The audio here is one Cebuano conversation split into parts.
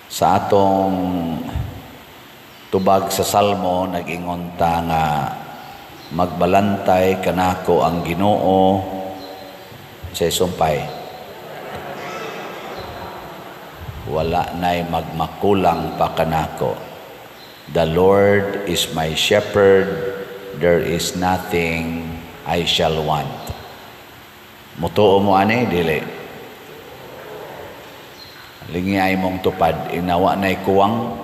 Sa atong tubag sa Salmo, nag-ingon ta nga magbalantay kanako ang Ginoo sa sumpay. Wala na'y magmakulang pa kanako. The Lord is my shepherd, there is nothing I shall want. Mutuo mo ani, dili? Lingi ay mong tupad, inawa na'y kuwang,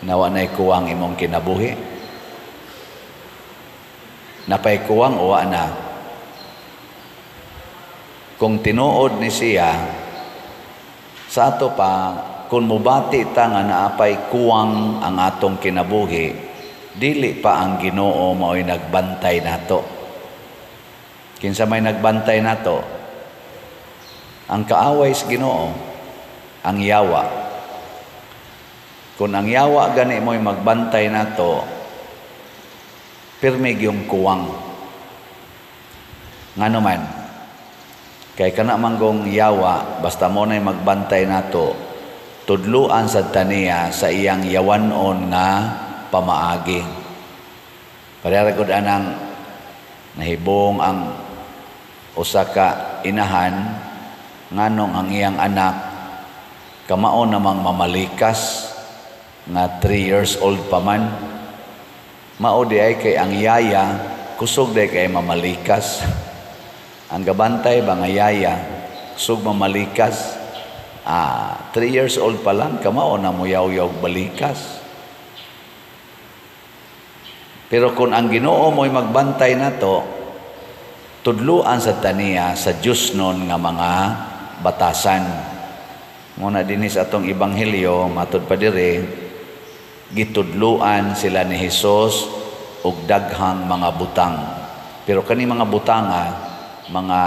nawa na'y kuwang imong kinabuhi. Napay kuwang o wa na. Kung tinuod ni siya, sa ato pa, kung mubati ta nga naapay kuwang ang atong kinabuhi, dili pa ang Ginoo mao'y nagbantay nato. Kinsa may nagbantay nato? Ang kaaway sa Ginoo, ang yawa. Kung ang yawa gani mo'y magbantay nato, pirmi gyung kuwang. Ngano man? Kay kana manggong yawa, basta mo na'y magbantay nato, tudluan sad taniya sa iyang yawanon nga pamaagi. Pareha gud anang nahibong ang usa ka inahan nganong ang iyang anak kamao namang mamalikas nga 3 years old pa man. Mao di ay kay ang yaya kusog di kay mamalikas. Ang gabantay ba nga yaya kusog mamalikas. 3 years old pa lang kamao na moyaw-yaw balikas. Pero kung ang Ginoo mo'y magbantay nato, tudluan sa taniya sa Diyos nun nga mga batasan. Muna dinhi sa atong ebanghelyo, matud pa dire, gitudluan sila ni Hesus og daghang mga butang. Pero kani mga butanga, mga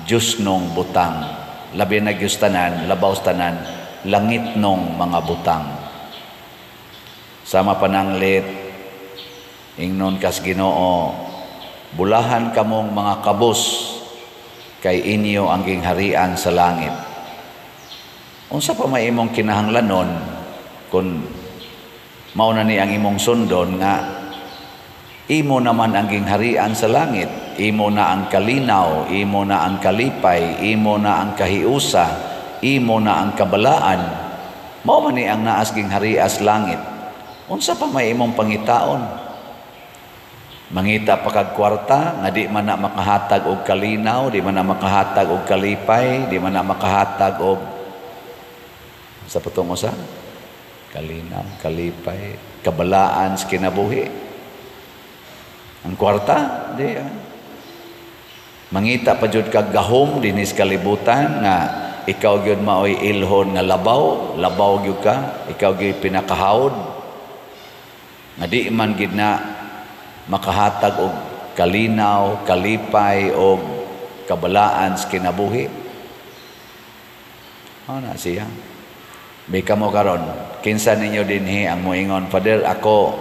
Diyos nung butang. Labi na Diyos tanan, labaw tanan, langit nung mga butang. Sama pananglit, ingnon kas Ginoo, bulahan kamong mga kabus, kay inyo ang gingharian sa langit. Unsa pa may imong kinahanglanon kung mao na ni ang imong sundon nga imo naman ang gingharian sa langit, imo na ang kalinaw, imo na ang kalipay, imo na ang kahiusa, imo na ang kabalaan. Mao man ni ang naas gingharias langit. Unsa pa may imong pangitaon? Mangita pa kag kwarta nga di man na makahatag og kalinaw, di man na makahatag og kalipay, di man na makahatag og sa patong usa kalinaw, kalipay, kabalaan sa kinabuhi. Ang kwarta, di yan. Mangita pa jud kag gahom dinhi sa kalibutan nga ikaw gyud maoy ilhon nga labaw, labaw gyud ka, ikaw gyud pinakahawd. Nga di man gid na makahatag og kalinaw, kalipay og kabalaan sa kinabuhi. Ano na siya? Bika mo karon, kinsa ninyo dinhi ang moingon, Father, ako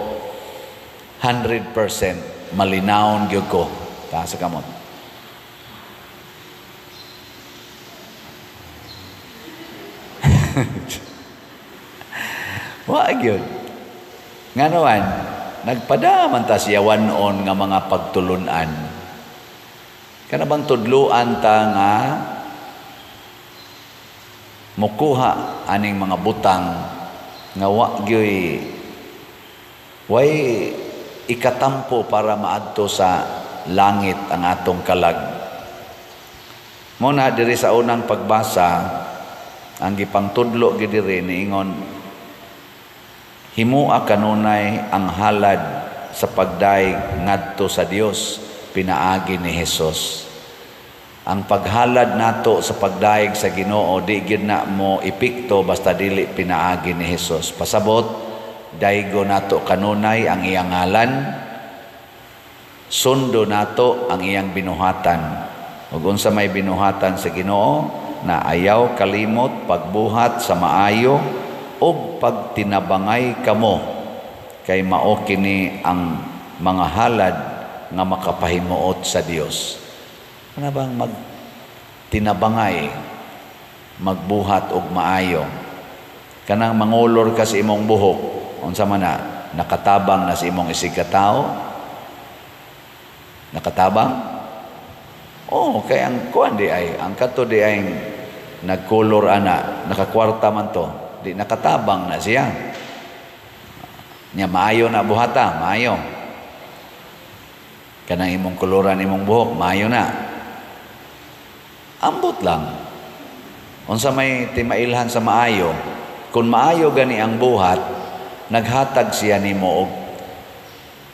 100% malinawon gyud ko. Taas sa kamot. Wa gyud. Ngano man, nagpadaman ta siya wanon nga mga pagtulunan. Kana bang tudluan ta nga mukuha aning mga butang nga wa gyoy way ikatampo para maadto sa langit ang atong kalag. Muna diri sa unang pagbasa ang gipangtudlo gyud diri niingon, himua kanunay ang halad sa pagdayeg ngadto sa Dios pinaagi ni Hesus. Ang paghalad nato sa pagdayeg sa Ginoo di gyud na mo epekto basta dili pinaagi ni Hesus. Pasabot, daygo nato kanunay ang iyang ngalan, sundo nato ang iyang binuhatan. Ug unsa may binuhatan sa Ginoo na ayaw kalimot pagbuhat sa maayo ug pagtinabangay kamo, kay mao kini ang mga halad nga makapahimuot sa Dios. Ano bang magtinabangay, magbuhat og maayo? Kanang mangolor ka sa imong buhok, unsa man na, nakatabang na sa imong isig katao? Nakatabang? Oh, kay ang kuan di ay, ang kato di ay nagkolor ana, nakakwarta man to, di nakatabang na siya. Nya maayo na buhata, maayo. Kanang imong koloran imong buhok, maayo na. Ambot lang. Unsa may timailhan sa maayo? Kung maayo gani ang buhat, naghatag siya nimo og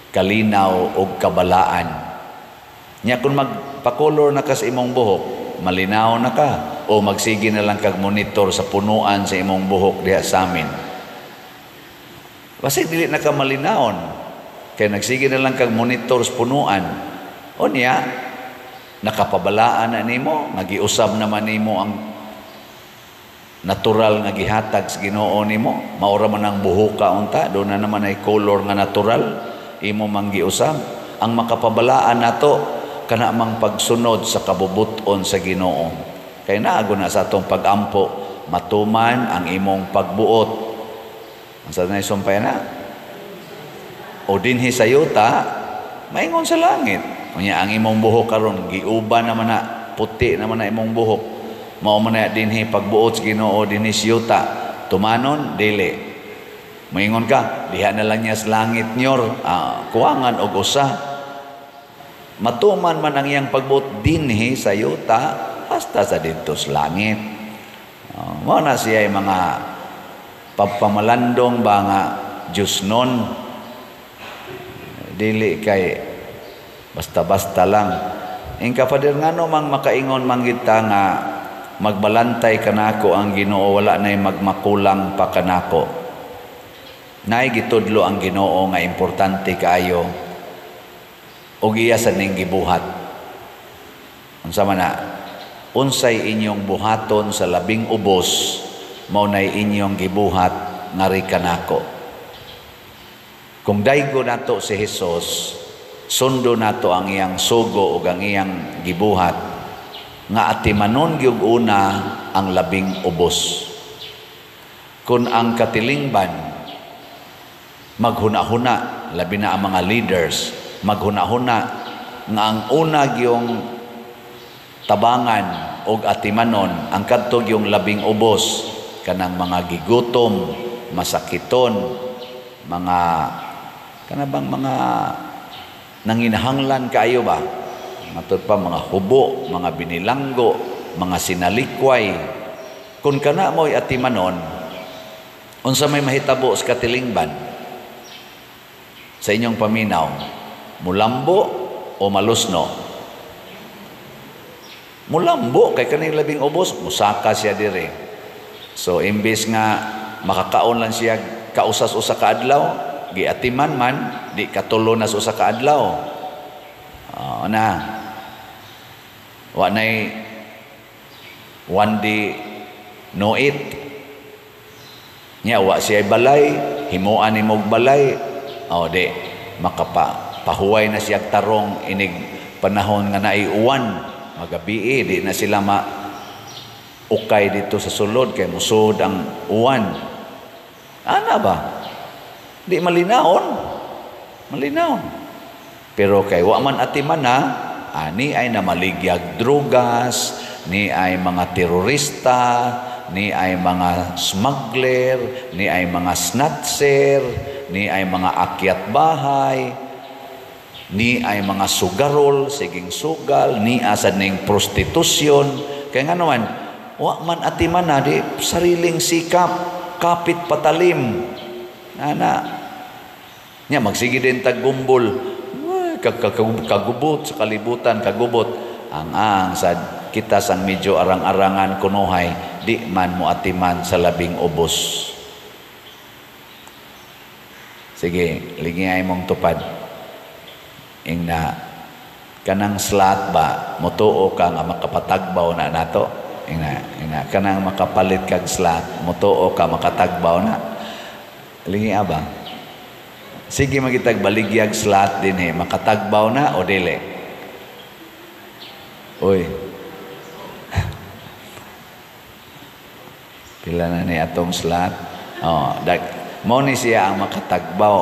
kalinaw og kabalaan. Nya kung magpakolor na ka sa imong buhok, malinaw na ka, o magsige na lang kag monitor sa punuan sa imong buhok diha sa amin. Basta dili na ka malinawon, kay nagsige na lang kag monitor sa punuan. O niya, nakapabalaan na nimo, nagiusab naman nimo ang natural nga gihatag sa Ginoo nimo. Maura man ang buhoka unta, doon na naman ay color nga natural imo mang giusab. Ang makapabalaan nato kana mang pagsunod sa kabubut-on sa Ginoo. Kay naago na sa atong pagampo, matuman ang imong pagbuot. Ang sa na sumpay na o dinhi sa yuta, maingon sa langit. Unya ang imong buhok karon giuban naman na, puti naman na imong buhok. Mao man na dinhi pagbuot sa Ginoo dinhi sa yuta. Tumanon dili. Moingon ka, diha na lang niya sa langit nyor, kuwangan og usa. Matuman man ang iyang pagbuot dinhi sa yuta hasta sa didto sa langit. Mao na siya mga pagpamalandong ba nga Diyos nun. Dili kay basta-basta lang. Ingka Father, ngano mang makaingon man kita nga magbalantay kanako ang Ginoo, wala nay magmakulang pa kanako? Naay gitudlo ang Ginoo nga importante kaayo ug iya sa ning gibuhat. Unsa man na? Unsay inyong buhaton sa labing ubos, mao nay inyong gibuhat ngari kanako. Kung daygo nato si Hesus, sundo nato ang iyang sugo ug ang iyang gibuhat, nga atimanon gyud una ang labing ubos. Kung ang katilingban maghuna-huna, labi na ang mga leaders, maghuna-huna nga ang una gyung tabangan og atimanon ang kadto gyung labing ubos, kanang mga gigutom, masakiton, mga kana bang mga nanginahanglan kaayo ba? Matud pa mga hubo, mga binilanggo, mga sinalikway. Kung kana mo'y atimanon, unsa may mahitabo sa katilingban? Sa inyong paminaw, mulambo o malusno? Mulambo kay kaning labing ubos, musaka siya dire. So imbes nga makakaon lang siya kausas usa ka adlaw, giatiman man, di katulo na sa usa ka adlaw. Na. Wa nay one day no eat. Nya wa siya balay, himuan nimog balay. O di makapa pahuway na siya tarong inig panahon nga naay uwan, magabii di na sila ma ukay dito sa sulod kay musod ang uwan. Ana ba? Di malinawon. Malinawon. Pero kay wa man atiman na, ani ay namaligyag drugas, ni ay mga terorista, ni ay mga smuggler, ni ay mga snatcher, ni ay mga akyat bahay, ni ay mga sugarol, siging sugal, ni asad ning prostitusyon. Kaya nga naman, wa man atiman na, di sariling sikap, kapit patalim. Ana, nya magsige din taggumbol, kagubot sa kalibutan, kagubot. Ang sad kita sang medyo arang-arangan kunuhay, di man mo atiman sa labing ubos. Sige, lingi mong tupad. Ingna kanang slot ba, motuo ka nga makapatagbaw na nato. Ingna kanang makapalit kag slot, motuo ka makatagbaw na. Lingi ba? Sige magitag baligyag slot din eh, makatagbaw na o dili? Uy. Pila na ni atong slot? Oh, mao ni siya ang makatagbaw.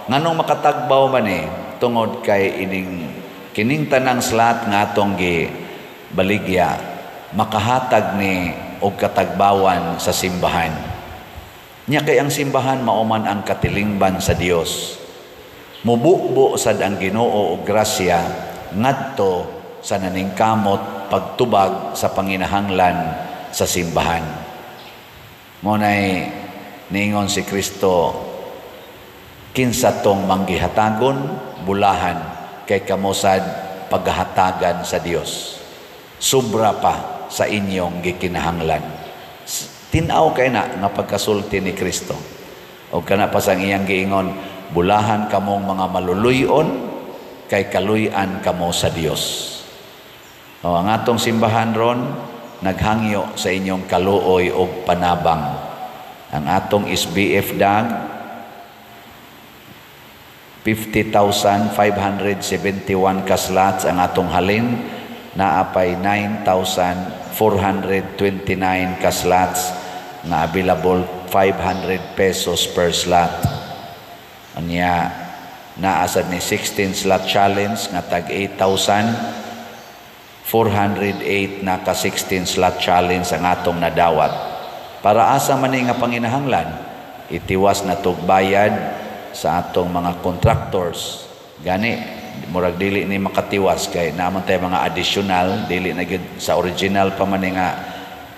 Nganong makatagbaw man ni? Tungod kay ining kining tanang slot nga atong gi baligya makahatag ni og katagbawan sa simbahan. Nya kay ang simbahan mao man ang katilingban sa Dios. Mububo sad ang Ginoo og grasya ngadto sa naningkamot pagtubag sa panginahanglan sa simbahan. Mao nay niingon si Kristo, kinsa tong manggihatagon, bulahan kay kamo sad paghahatagan sa Dios. Sobra pa sa inyong gikinahanglan. Tin-aw kay na nga pagkasulti ni Kristo. O kana pa sang iyang giingon, bulahan kamong mga maluluyon kay kaluy-an kamo sa Dios. O, ang atong simbahan ron naghangyo sa inyong kaluoy og panabang. Ang atong SBF dag 50,571 ka slots ang atong halin, naa pay 9,429 ka slots nga available, 500 pesos per slot. Anya naa sad ni 16 slot challenge nga tag 8,408 na ka 16 slot challenge ang atong nadawat. Para asa man ni nga panginahanglan? Itiwas na tog bayad sa atong mga contractors. Gani murag dili ni makatiwas kay naman tay mga additional, dili na gyud sa original pa man ni nga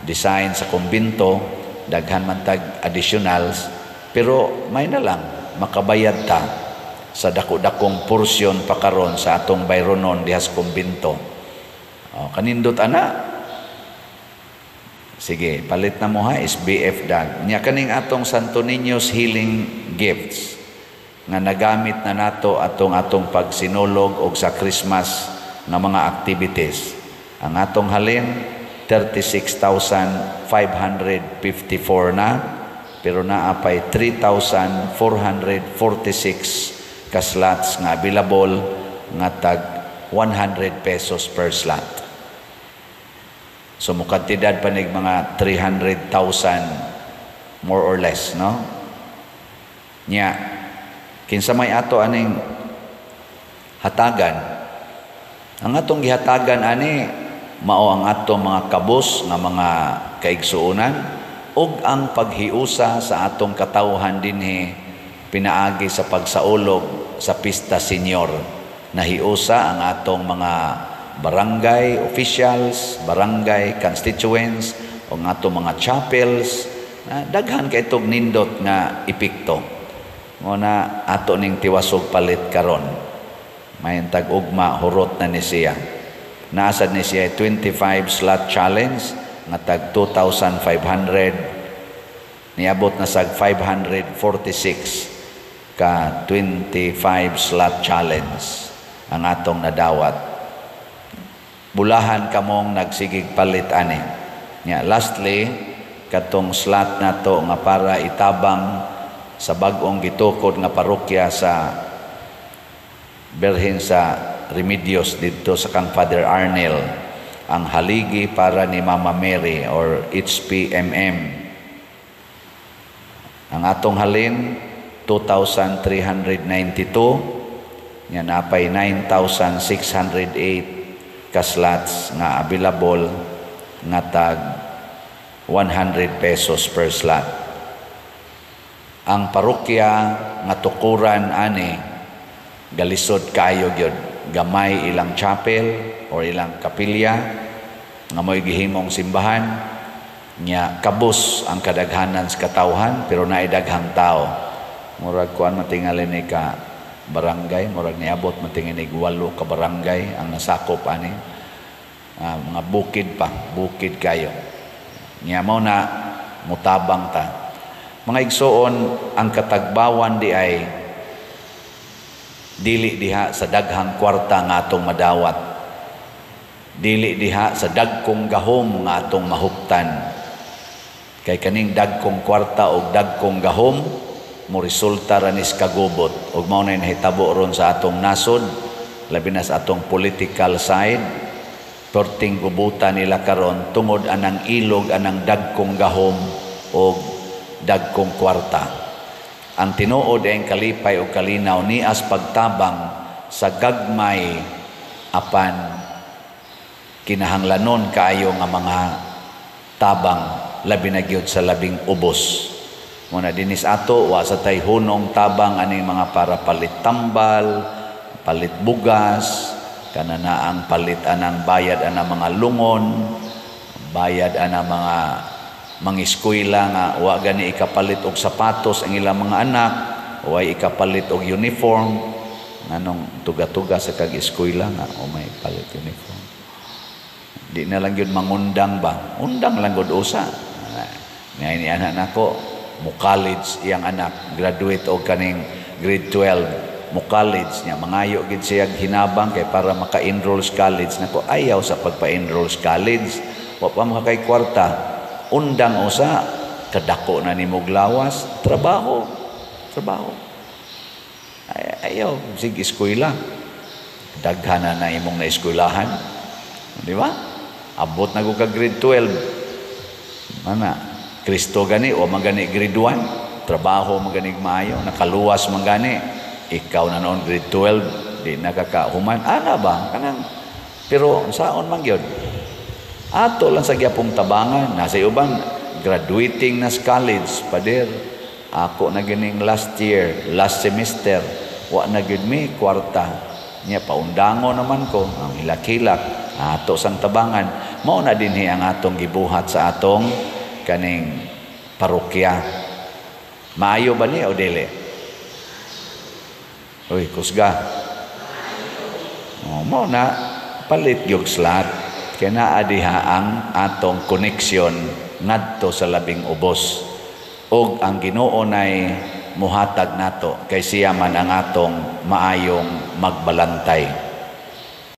design sa kumbinto, daghan man tag additionals, pero may na lang makabayad ta sa dako-dakong porsyon pa karon sa atong bayronon diha sa kumbinto. O, kanindot ana. Sige, palit na mo ha, SBF dag. Nya kaning atong Santo Niño's Healing Gifts nga nagamit na nato atong atong pagsinulog og sa Christmas nga mga activities. Ang atong halin 36,554 na, pero naa pay 3,446 ka slots nga available nga tag 100 pesos per slot. So mukantidad pa nig mga 300,000 more or less, no? Nya kinsa may ato aning hatagan? Ang atong gihatagan ani mao ang atong mga kabus nga mga kaigsuonan ug ang paghiusa sa atong katawhan dinhi pinaagi sa pagsaulog sa Pista Senior. Nahiusa ang atong mga barangay officials, barangay constituents, o ang atong mga chapels. Daghan kay itog nindot nga epekto. Mo na ato ning tiwasog palit karon. Mayantag ugma hurot na ni siya. Naasad ni siya 25 slot challenge nga tag 2,500, niabot na sag 546 ka 25 slot challenge ang atong nadawat. Bulahan kamong nagsigig palit ani. Nya lastly, katong slot nato nga para itabang sa bag-ong gitukod nga parokya sa Birhen sa Remedios didto sa kang Father Arnel, ang haligi para ni Mama Mary or HPMM. Ang atong halin 2,392, nya napay 9,608 ka slots nga available nga tag 100 pesos per slot. Ang parokya nga tukuran ani galisod kayo gyud, gamay ilang chapel or ilang kapilya nga mo'y gihimong simbahan, nya kabus ang kadaghanan sa katawhan pero naay daghang tao. Murag kuan matingali ni ka barangay, murag niabot matinginig 8 ka barangay ang nasakop ani. Mga bukid pa, bukid kayo. Nya mao na mutabang ta. Mga igsoon, ang katagbawan di ay dili diha sa daghang kwarta nga atong madawat. Dili diha sa dagkong gahom nga atong mahuptan. Kay kaning dagkong kwarta og dagkong gahom mo resulta ra nis kagubot, ug mao nay nahitabo ron sa atong nasod, labi na sa atong political side. Perting gubutan nila karon tungod anang ilog anang dagkong gahom og dagkong kwarta. Ang tinuod ay ang kalipay o kalinaw nias pagtabang sa gagmay apan kinahanglanon kaayo nga mga tabang, labi na gyud sa labing ubos. Muna dinis ato wa sa tay hunong tabang aning mga para palit tambal, palit bugas, kana na ang palit anang bayad anang mga lungon, bayad anang mga mangiskwela nga wa gani ikapalit og sapatos ang ilang mga anak, way ikapalit og uniform. Nganong tuga-tuga sa kag eskwela nga o may palit uniform. Di na lang gyud mangundang ba? Undang lang gud usa. Ngay ni anak nako mo college iyang anak, graduate og kaning grade 12, mo college niya, mangayo gid siya hinabang kay para maka-enroll sa college. Nako, ayaw sa pagpa-enroll sa college, wa pa makakay kwarta. Undang usa, kadako na nimog lawas, trabaho, trabaho. Ay, ayaw sige eskwela. Daghan na na imong naeskwelahan. Di ba? Abot na ko ka grade 12. Mana, Kristo gani o man gani grade 1, trabaho man gani maayo, nakaluwas man gani. Ikaw na noon grade 12, di nakakahuman. Ana ba? Kanang pero saon man gyud? Ato lang sa gyapong tabangan, nasa uban graduating na sa college, pader. Ako na gining last year, last semester, wa na gyud mi kwarta. Nya paundango naman ko, ang hilak-hilak, ato sang tabangan. Mao na dinhi ang atong gibuhat sa atong kaning parokya. Maayo ba ni o dili? Uy, kusga. Oh, mao na palit gyud slot. Kay naa diha ang atong connection ngadto sa labing ubos. Og ang Ginoo nay muhatag nato kay siya man ang atong maayong magbalantay.